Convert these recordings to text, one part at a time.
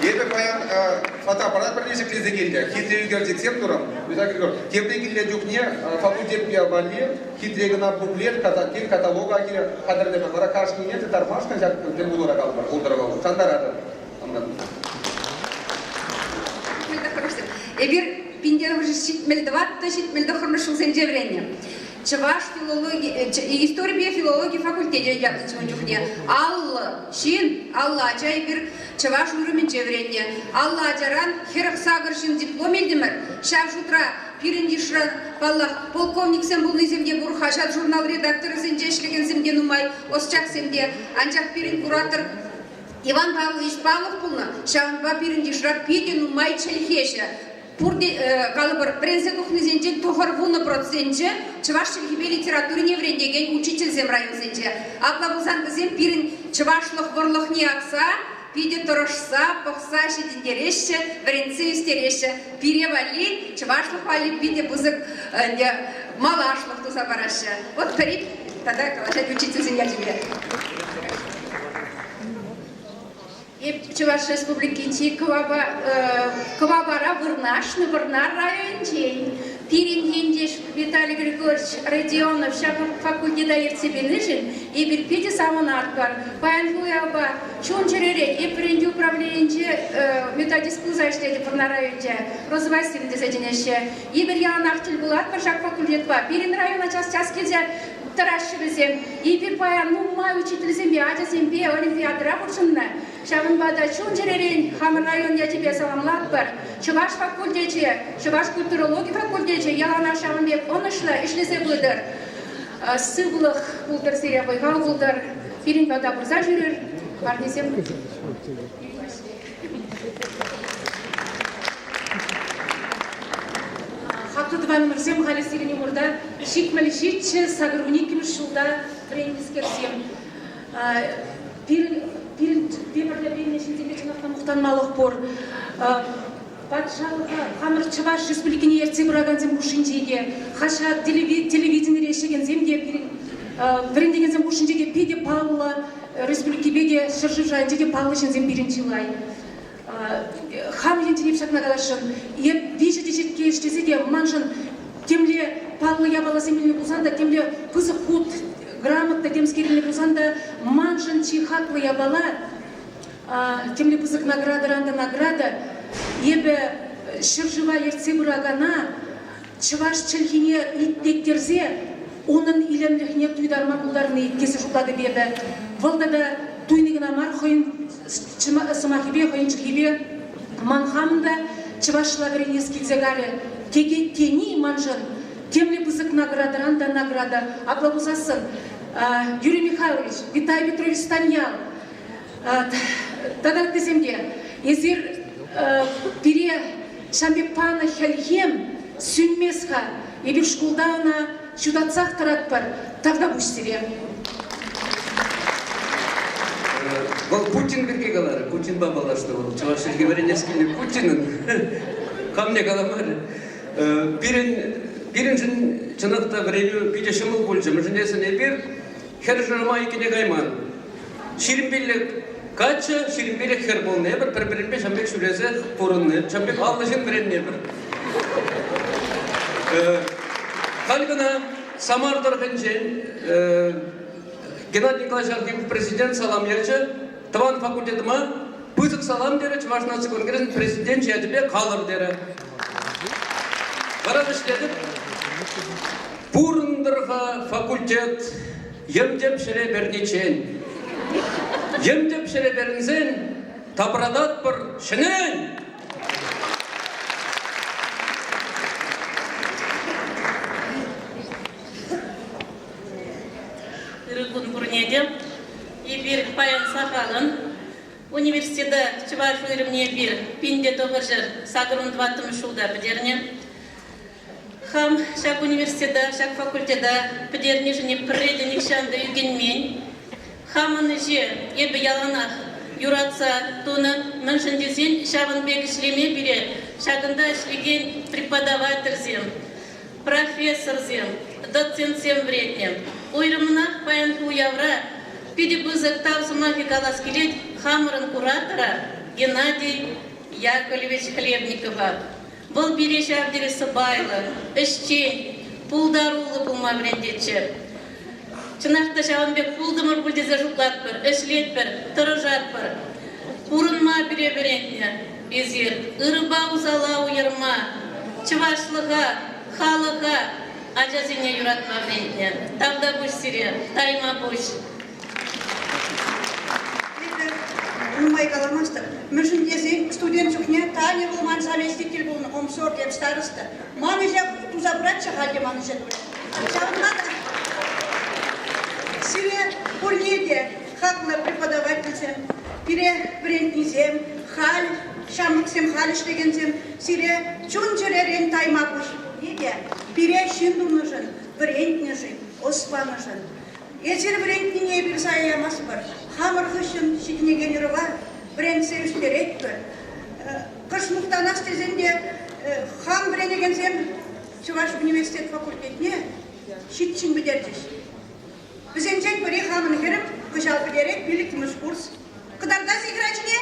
Эпӗ паян фотоаппарат пӗрле ҫӗклесе килнӗ. Хитре ӳкерчӗксем турӑм. Михаил Григорьевич, тепре килнӗ чухне факультет валли хитре кӑна буклет, кил каталога хатӗрлеме вара кашнине тытармашкӑн ҫак тӗл пулура калӑпӑр, пултӑр вӑл. Шантаратӑп. Эпир 1974-79 ҫулсенче вӗреннӗ. Чӑваш филологи, историпе филологи факультечӗ ятлӑччӗ ун чухне. 50 ҫын, 50 ача эпир чӑваш уйрӑмӗнче вӗреннӗ. 50 ачаран 48 ҫын диплом илтӗмӗр. Ҫав шутра пирӗн йышра, паллах, полковниксем пулнисем те пур, хаҫат-журнал редакторӗсенче ӗҫлекенсем те нумай, ӑсчахсем те. Анчах пирӗн куратор Иван Павлович Павлов пулнӑ, ҫавӑнпа пирӗн йышра питӗ нумай чӗлхеҫӗ. Пурте, калӑпӑр, вӗренсе тухнисенчен 90 проценчӗ чӑваш чӗлхипе литературине вӗрентекен учительсем районсенче. Апла пулсан вӗсем пирӗн чӑвашлӑх вӑрлӑхне акса, питӗ тӑрӑшса, пӑхса ҫитӗнтереҫҫӗ, вӗрентсе ӳстереҫҫӗ. Пире валли, чӑвашлӑх валли питӗ пысӑк ӗнтӗ малашлӑх туса параҫҫӗ. Вот пӗри тата калаҫать учительсен ячӗпе. Эп Чӑваш Республикинчи Кӑвапара вырнаҫнӑ Вӑрнар районӗнчен. Пирӗн ентеш Виталий Григорьевич Родионов ҫак факультета ертсе пынишӗн эпир питӗ савӑнатпӑр. Паянхи уявпа чун-чӗререн эп вӗрентӳ управленийӗнче методист пулса ӗҫлетӗп Вӑрнар районӗнче. Роза Васильевна тесе чӗнеҫҫӗ. Эпир яланах тӗл пулатпӑр ҫак факультетпа. Пирӗн района час-час килсе тӑраҫҫӗ вӗсем. Эпир паян нумай учительсемпе, ачасемпе олимпиадӑра хутшӑннӑ. Ҫавӑнпа та чун-чӗререн хамӑр район ячӗпе саламлатпӑр. Чӑваш факультечӗ, чӑваш культурологи факультечӗ яланах ҫавӑн пек ӑнӑҫлӑ ӗҫлесе пытӑр. Сывлӑх пултӑр сире, вӑй-хал пултӑр. Пирӗн пата пырса ҫӳрӗр. Парнесем Хаклӑ тӑванӑмӑрсем, халӗ сирӗн умӑрта 77 802-мӗш ҫулта вӗреннӗскерсем. Пирӗн, пирӗн пӗрле вӗреннӗ ҫынсемпе чӑнах та мухтанмалӑх пур. Патшалӑха хамӑр Чӑваш Республикине ертсе пыракансем хушшинче те, хаҫат, телевиденире ӗҫлекенсем те пирӗн вӗрентекенсем хушшинче те питӗ паллӑ, республикипе те, ҫӗршыв шайӗнче те паллӑ ҫынсем пирӗн чылай. Хам енчен эп ҫакна каласшӑн. Эп виҫӗ теҫетке ӗҫлесе те маншӑн темле паллӑ япаласем илнӗ пулсан та, темле пысӑк хут, грамота темскер илнӗ пулсан та, маншӑн чи хаклӑ япала, темле пысӑк наградӑран та награда, эпӗ ҫӗршыва ертсе пыракана чӑваш чӗлхине итлеттерсе унӑн илемлӗхне туйтарма пултарни тесе шутлатӑп эпӗ. Вӑл тата туйни кӑна мар, хӑйӗн сӑмахӗпе, хӑйӗн чӗлхипе ман хамӑн та чӑвашла вӗренес килсе карӗ текен тени маншӑн темле пысӑк наградӑран та награда. Апла пулсассӑн Юрий Михайлович, Виталий Петрович Станьял тата ыттисем те эсир пире ҫав пек панӑ хӗлхем сӳнмест-ха. Эпир шкулта ӑна ҫутатсах тӑратпӑр. Тавтапуҫ сире. Вӑл Путин пирки каларӗ. Путинпа паллашнӑ вӑл. Чӑваш чӗлхи вӗренес килнӗ Путинӑн. Камне каламарӗ. Пирӗн, пирӗншӗн чӑнах та вӗренӳ питӗ ҫӑмӑл пулчӗ. Мӗншӗн тесен эпир хӗр шырама иккӗне кайман. 25 каччӑ, 25 хӗр пулнӑ. Эпир пӗр-пӗринпе ҫавӑн пек ҫӳресе пурӑннӑ. Ҫавӑн пек 50 ҫын вӗреннӗ эпир. Халь кӑна Самар тӑрӑхӗнчен Геннадий Николаевич Архипов президент салам ячӗ. Тӑван факультетӑма пысӑк салам терӗ, Чӑваш наци конгресӗн президенчӗ ячӗпе калӑр терӗ. Вара вӗҫлетӗп. Пурӑнтӑр-ха факультет йӗм-тӗп ҫӗре перниччен. Йӗм-тӗп ҫӗре перӗнсен тапрататпӑр ҫӗнӗрен! Ырӑ кун пурне те. Эпир паян сахалӑн. Университета чӑваш уйрӑмне эпир 1984 ҫулта пӗтернӗ. Хам ҫак университета, ҫак факультета пӗтернишӗн пӗрре те нихҫан та ӳкӗнмен. Хамӑн ӗҫе эпӗ яланах юратса тунӑ. Мӗншӗн тесен ҫавӑн пек ӗҫлеме пире ҫакӑнта ӗҫлекен преподавательсем, профессорсем, доцентсем вӗрентнӗ. Уйрӑммӑнах паянхи уявра питӗ пысӑк тав сӑмахӗ калас килет хамӑрӑн куратора. Геннадий Яковлевич Хлебникова. Вӑл пире ҫав тери сӑпайлӑ, ӗҫчен, пултаруллӑ пулма вӗрентетчӗ. Чӑнах та ҫавӑн пек пултӑмӑр пуль тесе шутлатпӑр, ӗҫлетпӗр, тӑрӑшатпӑр. Пурӑнма пире вӗрентнӗ эсир, ырӑпа усала уйӑрма, чӑвашлӑха, халӑха, ачасене юратма вӗрентнӗ. Тавтапуҫ сире, тайма пуҫ. Эпӗ нумай каламастӑп. Мӗншӗн тесен студент чухне Таня вӑл ман заместитель пулнӑ, комсорг, эп староста. Ман ӗҫе туса пыратчӗ, халь те ман ӗҫе турӗ. Ҫавӑнпа та сире пурне те хаклӑ преподавательсем, пире вӗрентнисем, халь ҫамрӑксем, халь ӗҫлекенсем, сире чун-чӗререн тайма пуҫ пурне те пире ҫын тунӑшӑн, вӗрентнӗшӗн, ӑс панӑшӑн. Эсир вӗрентнине эпир сая ямастпӑр. Хамӑр хыҫҫӑн ҫитӗнекен ӑрӑва вӗрентсе ӳстеретпӗр. Кӑшт мухтанас тесен те хам вӗренекенсем Чӑваш университет факультетне ҫиччӗн пӗтерчӗҫ. Вӗсенчен пӗри хамӑн хӗрӗм кӑҫал пӗтерет пиллӗкмӗш курс. Кӑтартас-и хӗрачине?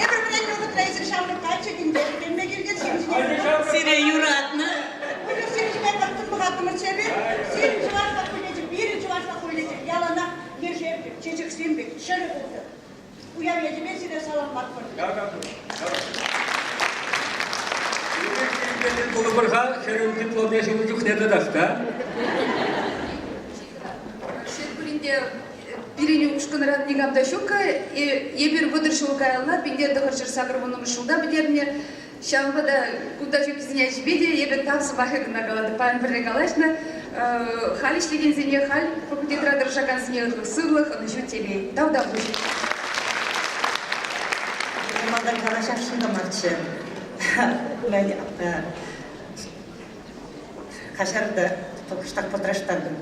Эпир вӗреннӗ вӑхӑтра эсир ҫамрӑк каччӑ тинпе вӗренме килтӗр. Сире юратнӑ. Выльӑхсем ҫине вӑрттӑн пӑхаттӑмӑрччӗ эпир. Сирӗн чӑваш факультечӗ, пирӗн чӑваш факультечӗ яланах ешер пек, чечексем пек чӗрӗ пултӑр. Уяв ячӗпе сире саламлатпӑр. Пулӑпӑр-ха, хӗрӗн дипломне ҫунӑ чухне татах та. Шел пулин те, пирӗн ушкӑнран никам та ҫук-ха. Эпир 30 ҫул каялла, 1980 ҫулта пӗтернӗ. Ҫавӑнпа та кунта ҫуккисен ячӗпе те эпӗ тав сӑмахӗ кӑна калатӑп. Паян пӗрре калаҫнӑ. Халь ӗҫлекенсене, халь факультетра тӑрӑшакансене ырлӑх-сывлӑх, ӑнӑҫу, телей. Тавтапуҫ. Малтан калаҫасшӑн та марччӗ. Каҫар та кӑштах пӑтраштартӑм.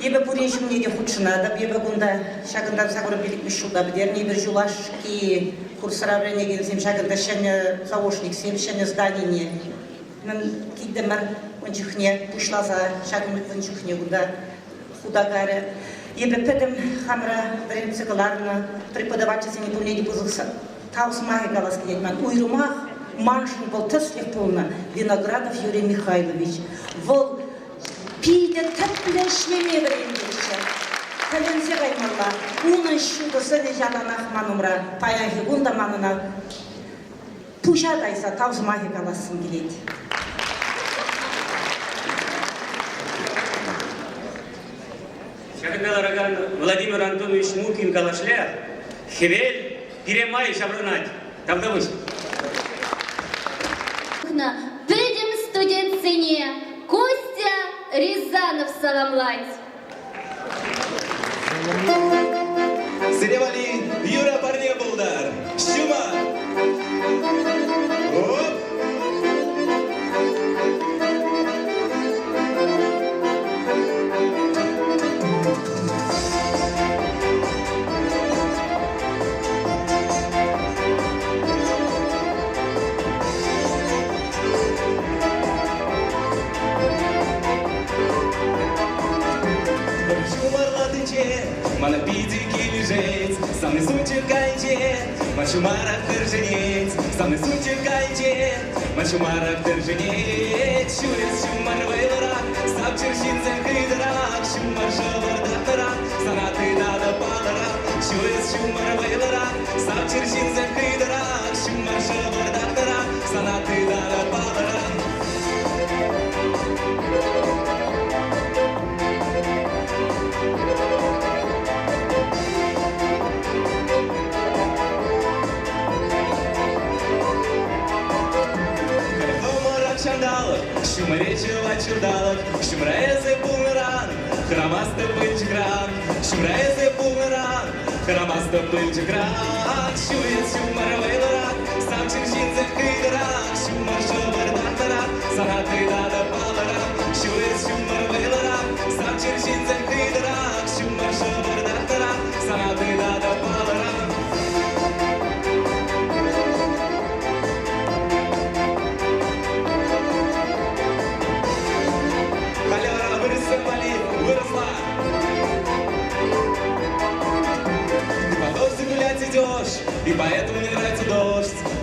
Эпӗ пурин ҫумне те хутшӑнатӑп. Эпӗ кунта ҫакӑнтан сакӑр пилӗкмӗш ҫулта пӗтернӗ. Эпир юлашки курсра вӗренекенсем ҫакӑнта ҫӗнӗ заочниксем, ҫӗнӗ зданине килтӗмӗр ун чухне пуҫласа ҫакӑн ун чухне кунта хута карӗ. Эпӗ пӗтӗм хамӑра вӗрентсе кӑларнӑ преподавательсене пурне те пысӑк тав сӑмахӗ калас килет ман. Уйрӑмах маншӑн вӑл тӗслӗх пулнӑ Виноградов Юрий Михайлович. Вӑл питӗ тӗплӗ ӗҫлеме вӗрентетчӗ. Тӗлӗнсе каймалла. Унӑн ҫутӑ сӑнӗ яланах ман умра. Паянхи кун та ман ӑна пуҫа тайса тав сӑмахӗ калассӑм килет. Ҫакӑнта ларакан Владимир Антонович Мукин калашле, хӗвел пире май ҫаврӑнать. Тавтапуҫ. Пӗтӗм студентсене Костя Рязанов саламлать. Сире валли юра парне пултар. Ҫума! Оп! Ҫумӑрлатӗнче мана питӗ килӗшет. Самый сунчӑк айӗнче ман ҫумарах тӗршӗнет. Самый сунчӑк айӗнче ман ҫумарах тӗршӗнет. Ҫурес ҫумӑр вӑйлӑрах, савчӑр ҫынсем хытӑрах. Ҫумӑр шӑпӑртаттӑрах, сана тытатӑп палӑрах. Ҫурес ҫумӑр вӑйлӑрах, савчӑр ҫынсем хытӑрах. Ҫумӑр шӑпӑртаттӑрах, сана тытатӑп палӑрах. Хӑмӑрах ҫанталӑк, ҫумӑре чылай ҫулталӑк, ҫумра эсӗ пулнӑран, хӑрамастӑп пылчӑкран, ҫумра эсӗ пулнӑран, хӑрамастӑп пылчӑкран. Ҫуйӑс ҫумӑр вӑйлӑрах, савчӑр ҫынсем хытӑрах, ҫумӑр шӑпӑртаттӑрах, сана тытатӑп палӑрах. Ҫуйӑс ҫумӑр вӑйлӑрах, савчӑр ҫынсем хытӑрах, ҫумӑр шӑпӑртаттӑрах, сана тытатӑп палӑрах.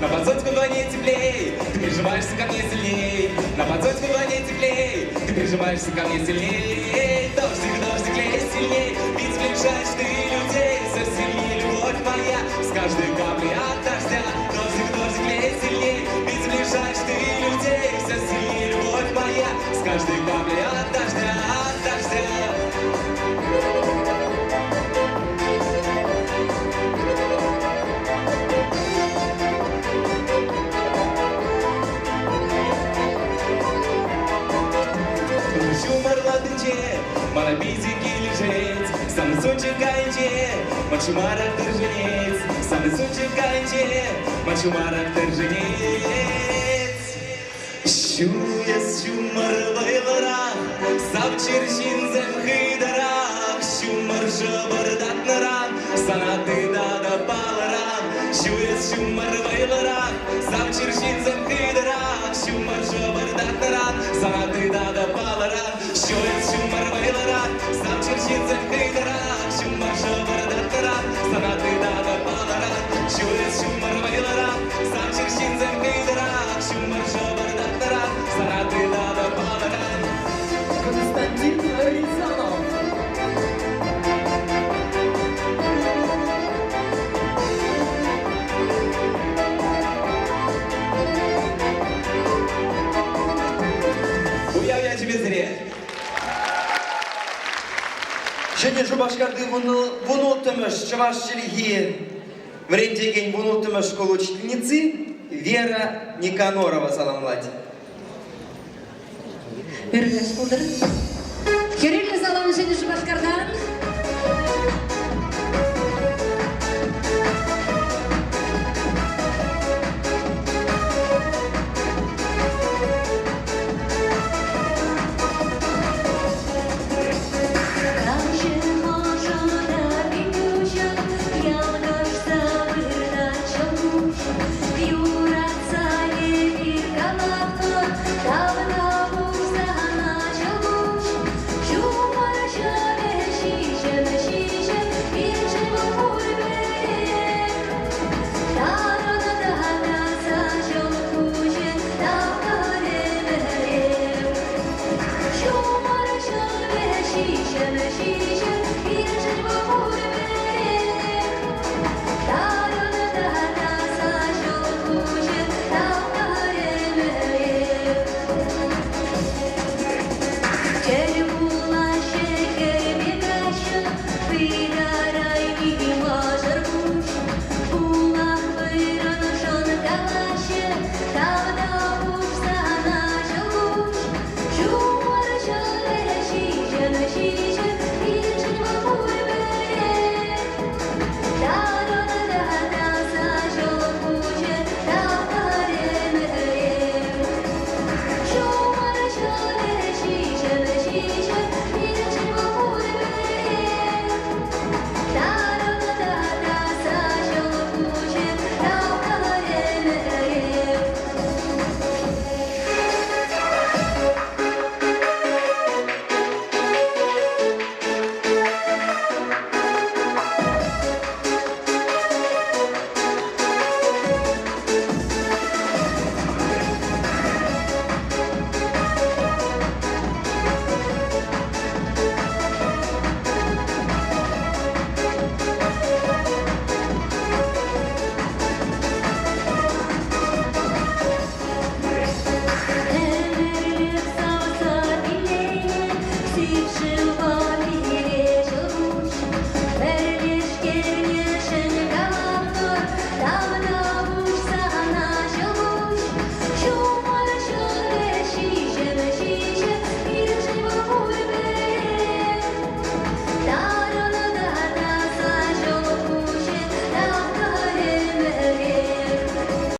На подсотку вдвойне теплей, ты прижимаешься ко мне сильней. На подсотку вдвойне теплей, ты прижимаешься ко мне сильней. Дождик, дождик, лей сильней, ведь сближаешь ты людей, все сильнее любовь моя. С каждой каплей от дождя, дождик, дождик, лей сильней, ведь сближаешь ты людей, все сильнее любовь моя. С каждой каплей от дождя, от дождя. Ҫумӑрлатӗнче мана питӗ килӗшет, Сан сунчӑк айӗнче ман ҫумарах тӗршӗнет, Сан сунчӑк айӗнче ман ҫумарах тӗршӗнет. Ҫуяс ҫумӑр вӑйлӑрах, сав чир ҫынсем хытӑрах, ҫумӑр шӑпӑртатнӑран сана тытатӑп палӑран. Ҫуяс ҫумӑр вӑйлӑрах, сав чир ҫынсем хытӑрах, ҫумӑр шӑпӑртатнӑран сана тытатӑп палӑран. Ҫуяс ҫумӑр вӑйлӑрах, сав чир ҫынсем хытӑрах, ҫумӑр шӑпӑртатнӑран сана тытатӑп палӑран. Ҫуяс ҫумӑр вӑйлӑрах, сав чир ҫынсем хытӑрах, ҫумӑр шӑпӑртатнӑран сана тытатӑп палӑран. Константин Рязанов. Уяв ячӗпе сире! Ҫӗнӗ Шупашкарти вунулттӑмӗш чӑваш чӗлхи вӗрентекен вунулттӑмӗш шкул учительници Вера Никонорова саламлать. Ырӑ каҫ пултӑр. Хӗрӳллӗ салам Ҫӗнӗ Шупашкартан.